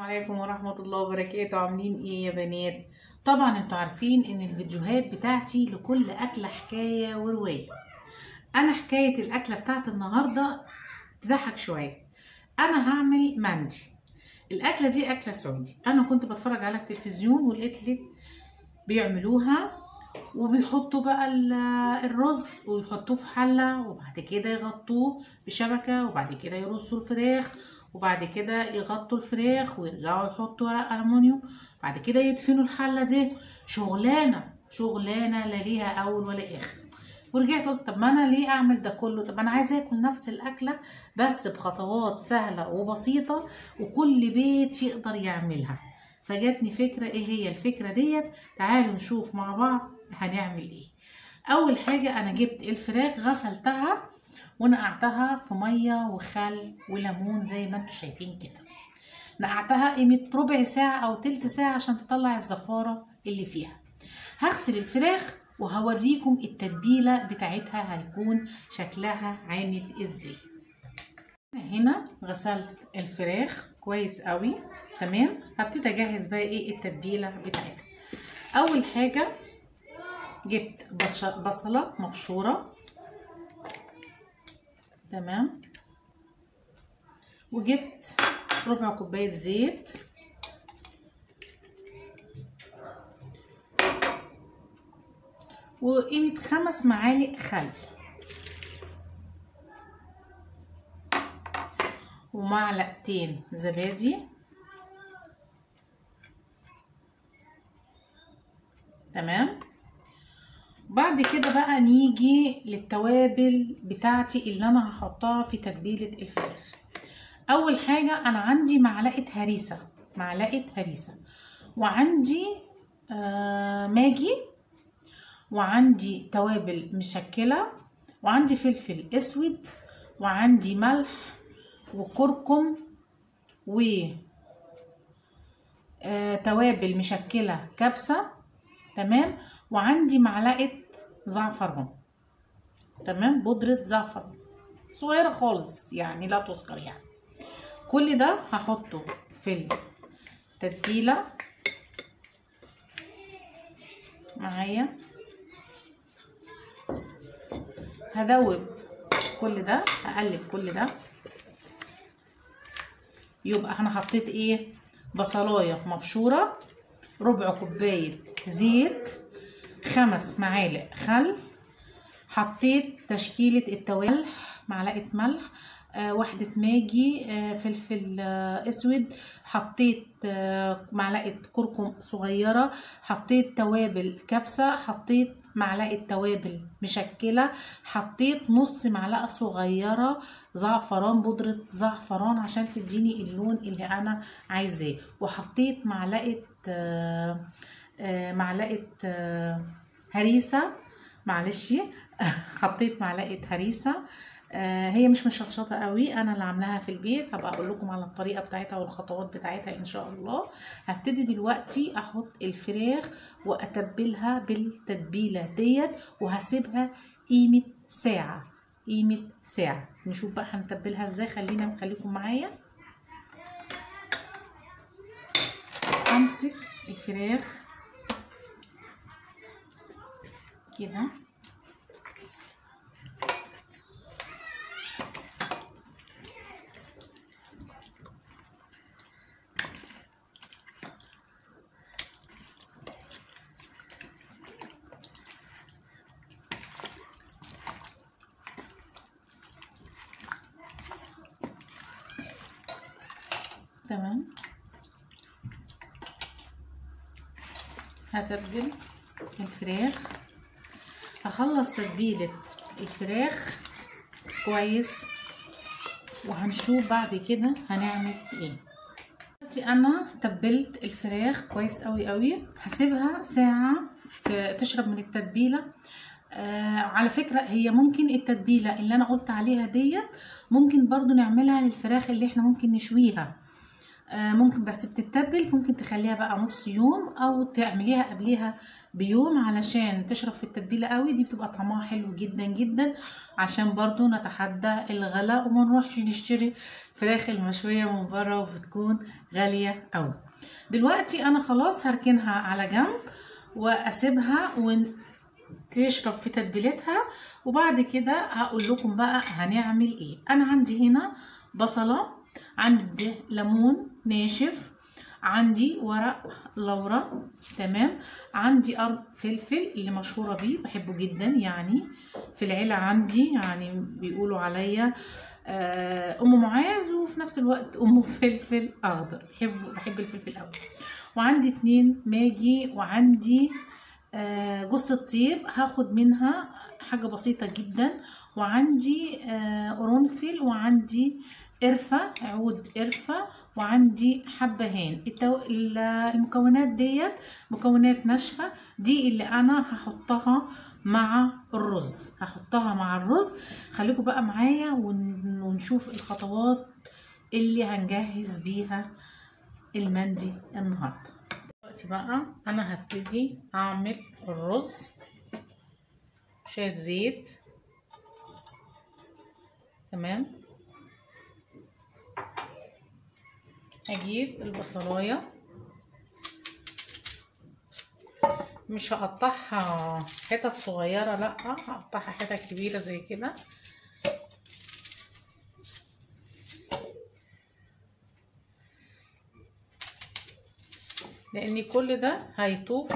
عليكم ورحمة الله وبركاته. عاملين ايه يا بنات؟ طبعا انتوا عارفين ان الفيديوهات بتاعتي لكل اكلة حكاية ورواية. انا حكاية الاكلة بتاعت النهاردة تضحك شوية. انا هعمل مندي. الاكلة دي اكلة سعودي، انا كنت بتفرج على التلفزيون ولقيت لي بيعملوها، وبيحطوا بقى الرز ويحطوه في حلة، وبعد كده يغطوه بشبكة، وبعد كده يرصوا الفراخ، وبعد كده يغطوا الفراخ ويرجعوا يحطوا ورق ألمونيوم، بعد كده يدفنوا الحلة دي. شغلانة شغلانة لا ليها أول ولا آخر. ورجعت قلت طب ما أنا ليه أعمل ده كله؟ طب أنا عايزة آكل نفس الأكلة بس بخطوات سهلة وبسيطة وكل بيت يقدر يعملها. فجاتني فكرة. إيه هي الفكرة ديت؟ تعالوا نشوف مع بعض هنعمل إيه. أول حاجة أنا جبت الفراخ غسلتها ونقعتها في مية وخل وليمون زي ما انتم شايفين كده. نقعتها قيمة ربع ساعة او تلت ساعة عشان تطلع الزفاره اللي فيها. هغسل الفراخ وهوريكم التتبيله بتاعتها هيكون شكلها عامل ازاي. هنا غسلت الفراخ كويس قوي، تمام. هبتدي اجهز بقى ايه التتبيله بتاعتها. اول حاجة جبت بصله مبشوره، تمام، وجبت ربع كوباية زيت، وقيمة 5 معالق خل، ومعلقتين زبادي، تمام. بعد كده بقى نيجي للتوابل بتاعتي اللي انا هحطها في تتبيلة الفراخ. اول حاجة انا عندي معلقة هريسة، معلقة هريسة، وعندي ماجي، وعندي توابل مشكلة، وعندي فلفل اسود، وعندي ملح وكركم، و توابل مشكلة كبسة، تمام، وعندي معلقة زعفران، تمام، بودرة زعفران صغيرة خالص يعني لا تذكر يعني. كل ده هحطه في التتبيلة معايا. هدوب كل ده، هقلب كل ده. يبقى انا حطيت ايه؟ بصلاية مبشورة، ربع كوباية زيت، 5 معالق خل، حطيت تشكيلة التوابل، معلقة ملح، واحدة ماجي، فلفل اسود، حطيت معلقة كركم صغيرة، حطيت توابل كبسة، حطيت معلقة توابل مشكلة، حطيت نص معلقة صغيرة زعفران، بودرة زعفران عشان تديني اللون اللي انا عايزاه، وحطيت معلقة معلقة هريسة، معلش حطيت معلقة هريسة، هي مش مشطشطة قوي، انا اللي عاملاها في البيت، هبقى اقول لكم على الطريقة بتاعتها والخطوات بتاعتها ان شاء الله. هبتدي دلوقتي احط الفراخ واتبلها بالتتبيلة ديت، وهسيبها قيمة ساعة، قيمة ساعة. نشوف بقى هنتبلها ازاي. خلينا خليكم معايا. امسك الفراخ كده، تمام. هتبل الفراخ، هخلص تتبيلة الفراخ كويس وهنشوف بعد كده هنعمل ايه. دلوقتي انا تبلت الفراخ كويس قوي قوي، هسيبها ساعة تشرب من التتبيلة. على فكرة هي ممكن التتبيلة اللي انا قلت عليها ديت ممكن برضو نعملها للفراخ اللي احنا ممكن نشويها، ممكن بس بتتبل، ممكن تخليها بقى نص يوم او تعمليها قبليها بيوم علشان تشرب في التتبيله قوي. دي بتبقى طعمها حلو جدا جدا، عشان برضو نتحدى الغلاء وما نروحش نشتري فراخ المشويه من بره وبتكون غالية قوي. دلوقتي انا خلاص هركنها على جنب واسيبها وتشرب في تتبيلتها، وبعد كده هقول لكم بقى هنعمل ايه. انا عندي هنا بصله، عندي ليمون ناشف، عندي ورق لورا، تمام، عندي قرن فلفل اللي مشهورة بيه، بحبه جدا يعني في العيلة عندي، يعني بيقولوا عليا ام معاذ وفي نفس الوقت ام فلفل اخضر، بحب الفلفل قوي. وعندي 2 ماجي، وعندي جوزة الطيب هاخد منها حاجة بسيطة جدا، وعندي قرنفل، وعندي قرفة، عود قرفة، وعندي حبهان. المكونات ديت مكونات ناشفة، دي اللي انا هحطها مع الرز، هحطها مع الرز. خليكم بقى معايا ونشوف الخطوات اللي هنجهز بيها المندي النهارده. دلوقتي بقى انا هبتدي اعمل الرز. شوية زيت، تمام. هجيب البصلايه، مش هقطعها حتت صغيرة، لا هقطعها حتت كبيرة زي كده. لان كل ده هيطوف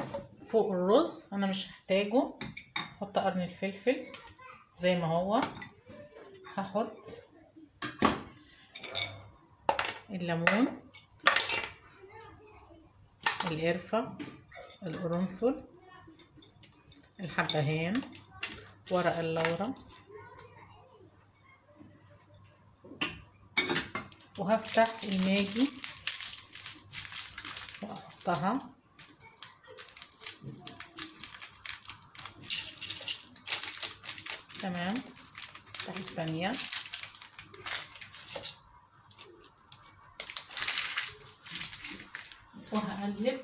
فوق الرز، انا مش هحتاجه. هحط قرن الفلفل زي ما هو، هحط الليمون، القرفة، القرنفل، الحبهان، ورق اللورة، وهفتح الماجي واحطها. تمام. افتح الثانية. وهقلب.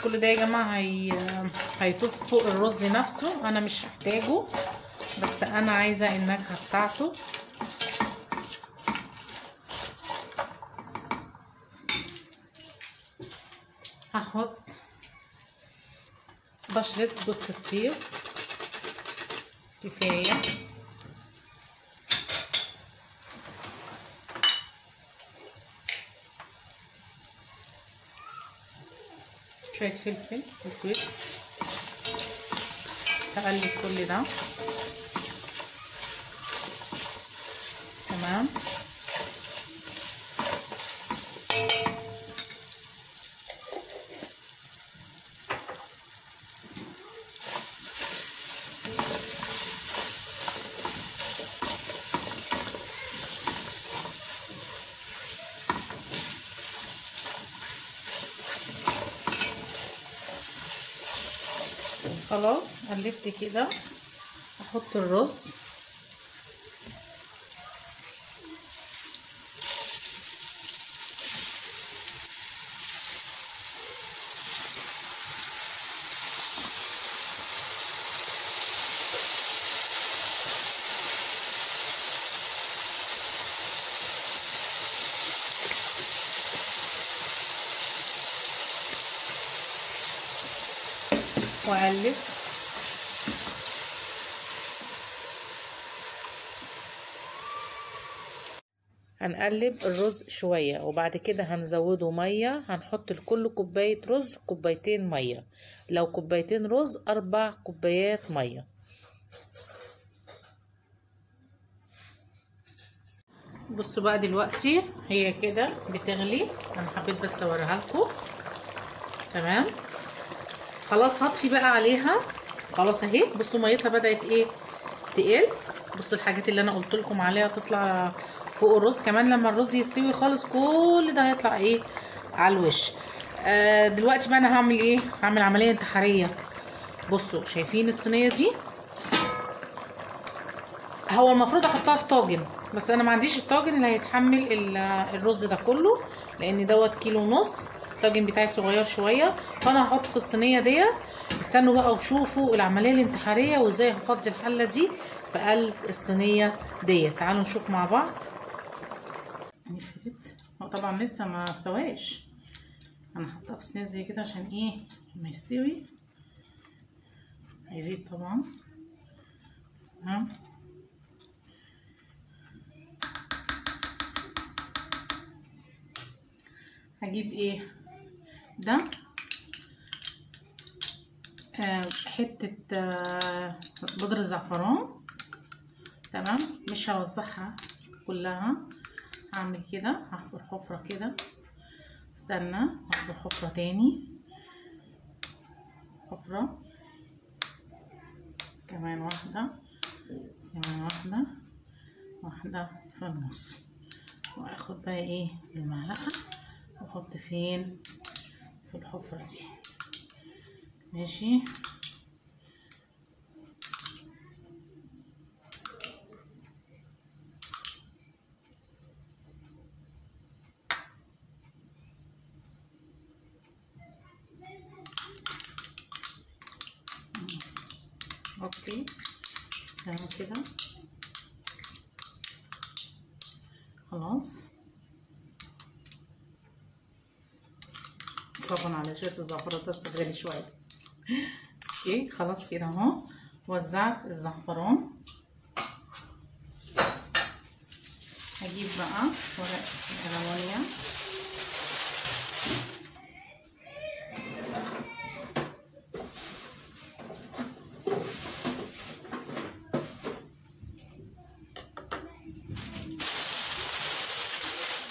كل ده يا جماعة هيطوف فوق الرز نفسه، انا مش هحتاجه، بس انا عايزه النكهة بتاعته. هحط بشرة جوز الطيب كفاية. شوية فلفل اسود. هقلب كل ده. تمام. خلاص قلبت كده. احط الرز. واقلب. هنقلب الرز شوية وبعد كده هنزوده مية. هنحط لكل كوباية رز كوبايتين مية، لو كوبايتين رز 4 كوبايات مية. بصوا بقى دلوقتي هي كده بتغلي، انا حبيت بس اوريها لكم. تمام خلاص هطفي بقى عليها خلاص اهي. بصوا ميتها بدأت ايه تقل. بصوا الحاجات اللي انا قلت لكم عليها تطلع فوق الرز. كمان لما الرز يستوي خالص كل ده هيطلع ايه على الوش. دلوقتي بقى انا هعمل ايه؟ هعمل عملية انتحارية. بصوا شايفين الصينية دي؟ هو المفروض احطها في طاجن، بس انا ما عنديش الطاجن اللي هيتحمل الرز ده كله، لان دوت 1.5 كيلو، الطاجن بتاعي صغير شوية، فانا هحطه في الصينية ديت. استنوا بقى وشوفوا العملية الانتحاريه وازاي هفضي الحلة دي في قلب الصينية ديت. تعالوا نشوف مع بعض. نفرد، هو طبعا لسه ما استواش، انا حاطاه في صينية زي كده عشان ايه ما يستوي، هيزيد طبعا. تمام. هجيب ايه ده، حتة بودرة زعفران. تمام، مش هوزعها كلها، هعمل كده، هحفر حفرة كده، استنى هحفر حفرة تاني، حفرة كمان واحدة، كمان واحدة، واحدة في النص، واخد بقى ايه المعلقة واحط فين في الحفرة دي. ماشي. okay تمام كده خلاص. صبرا على شوية الزعفران ده غالي شوية. okay خلاص كده اهو، وزعت الزعفران. هجيب بقى ورق الألمونيا،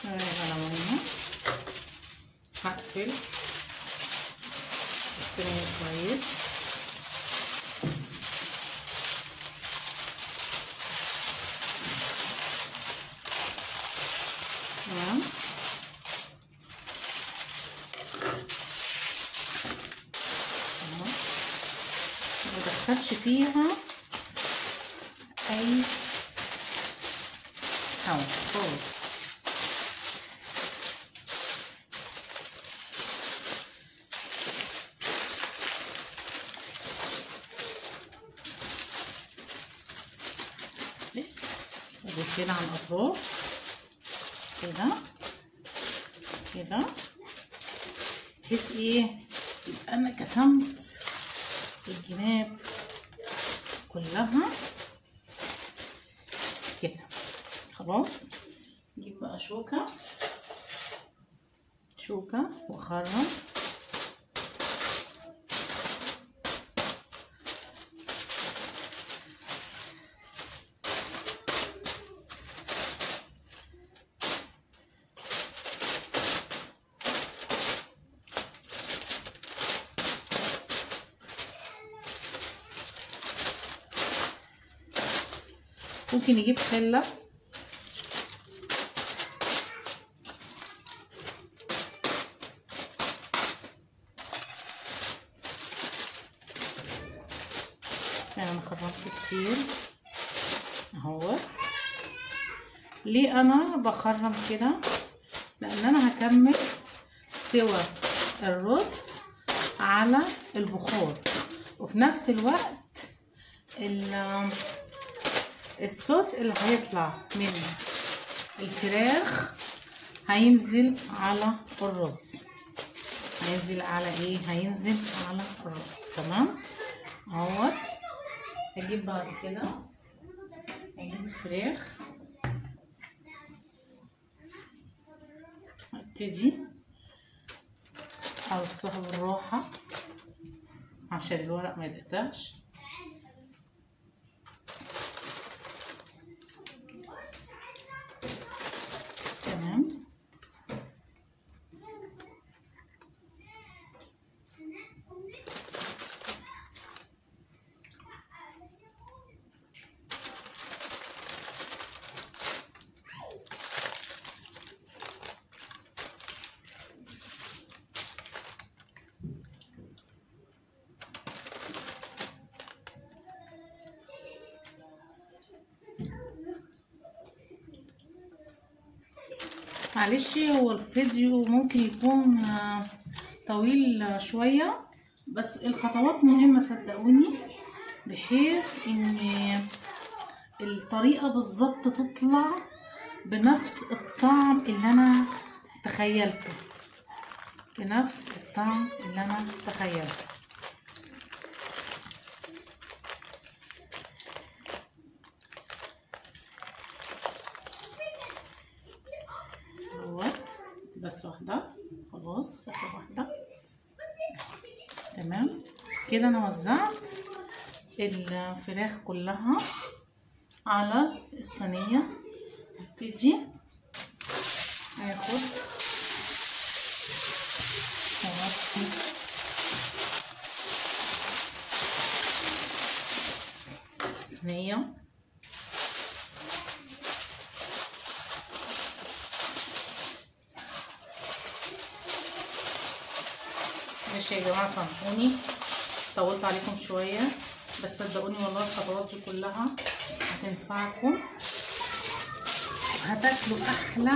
ورق الألمونيا، هقفل الصينية كويس. تمام. ما بدخلش فيها اي هواء خالص. ادوس هنا على الاطراف كده كده، بحيث ايه يبقى انا كتمت الجناب كلها كده. خلاص نجيب بقى شوكة، شوكة واخرم. ممكن نجيب خلة يعني انا خرمت كتير اهوت. ليه انا بخرم كده؟ لان انا هكمل سوى الرز على البخار، وفي نفس الوقت الصوص اللي هيطلع من الفراخ هينزل على الرز، هينزل على ايه؟ هينزل على الرز. تمام اهوت. هجيب بعد كده، هجيب الفراخ، هبتدي ارصها بالراحة عشان الورق ما يتقطعش. تمام. معلش هو الفيديو ممكن يكون طويل شوية، بس الخطوات مهمة صدقوني، بحيث ان الطريقة بالظبط تطلع بنفس الطعم اللي انا تخيلته، بنفس الطعم اللي انا تخيلته. اهوت بس واحدة، خلاص اخر واحدة. تمام كده انا وزعت الفراخ كلها على الصينية. هبتدي اخد واغطي الصينية. ماشي يا جماعة، سامحوني طولت عليكم شوية، بس صدقوني والله الخطوات دي كلها هتنفعكم، هتاكلوا احلى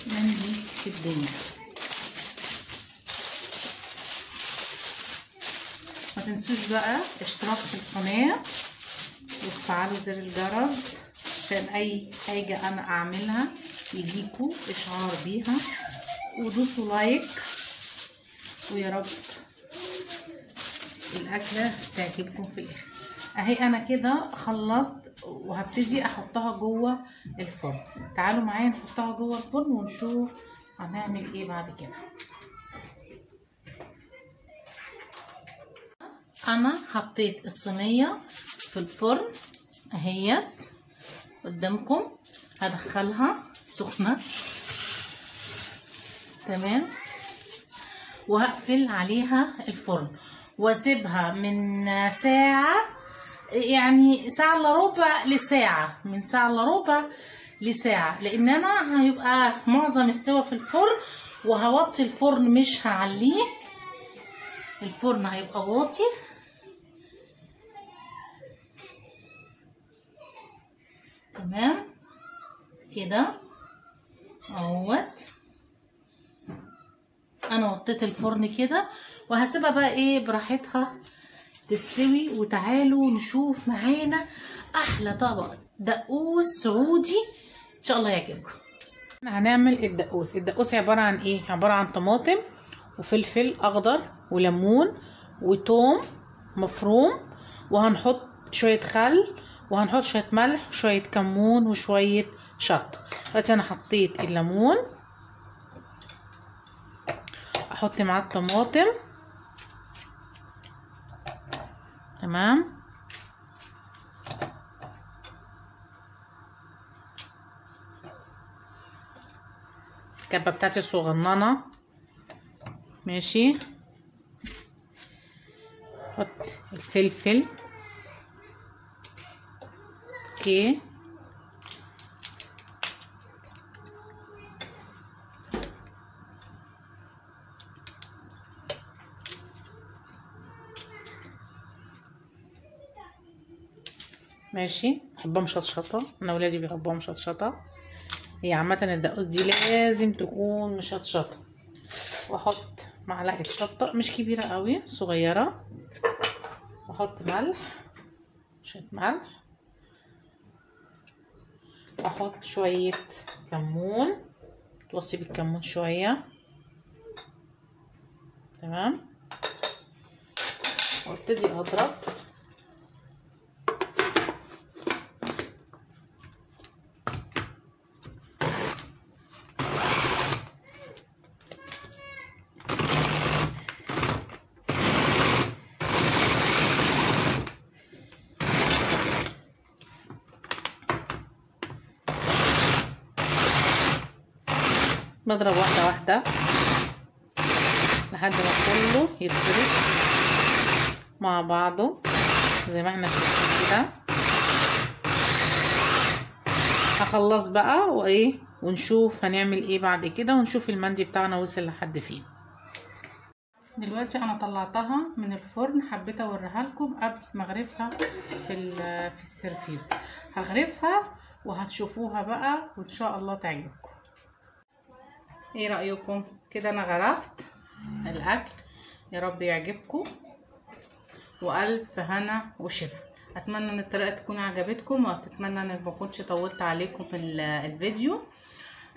مندي في الدنيا. ما تنسوش بقى اشتراك في القناة وتفعلوا زر الجرس عشان اي حاجة انا اعملها يجيكوا اشعار بيها، ودوسوا like، ويا رب الاكلة تعجبكم في الاخر. اهي انا كده خلصت وهبتدي احطها جوه الفرن. تعالوا معايا نحطها جوه الفرن ونشوف هنعمل ايه بعد كده. انا حطيت الصينية في الفرن اهيت قدامكم، هدخلها سخنة تمام، وهقفل عليها الفرن واسيبها من ساعة، يعني ساعة الا ربع لساعة، من ساعة الا ربع لساعة، لان انا هيبقى معظم السوا في الفرن، وهوطي الفرن مش هعليه، الفرن هيبقى واطي. تمام كده اهوت، انا وطيت الفرن كده وهسيبها بقى ايه براحتها تستوي. وتعالوا نشوف معانا احلى طبق دقوس سعودي ان شاء الله يعجبكم. هنعمل الدقوس. الدقوس عبارة عن ايه؟ عبارة عن طماطم وفلفل اخضر وليمون وتوم مفروم، وهنحط شوية خل، وهنحط شوية ملح وشوية كمون وشوية شطه. دلوقتي انا حطيت الليمون، احط معاه الطماطم تمام، الكبه بتاعتي الصغننه ماشي، احط الفلفل okay، ماشي. بحبها مشطشطه، انا ولادي بيحبوها مشطشطه. هي عامة الدقوس دي لازم تكون مشطشطه. واحط معلقه شطه مش كبيرة قوي، صغيرة، واحط ملح، شوية ملح، واحط شوية كمون، توصي بالكمون شوية تمام، وابتدي اضرب. بضرب واحدة واحدة لحد ما كله يتضرب مع بعضه زي ما احنا شايفين كده. هخلص بقى وايه ونشوف هنعمل ايه بعد كده، ونشوف المندي بتاعنا وصل لحد فين. دلوقتي انا طلعتها من الفرن، حبيت اوريها لكم قبل ما اغرفها في السرفيز. هغرفها وهتشوفوها بقى وان شاء الله تعجبكم. ايه رأيكم كده؟ انا غرفت الاكل، يا رب يعجبكم، والف هنا وشفا. اتمنى ان الطريقة تكون عجبتكم، واتمنى ان ما كنتش طولت عليكم في الفيديو.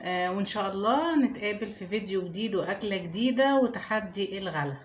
وان شاء الله نتقابل في فيديو جديد واكله جديدة وتحدي الغلا.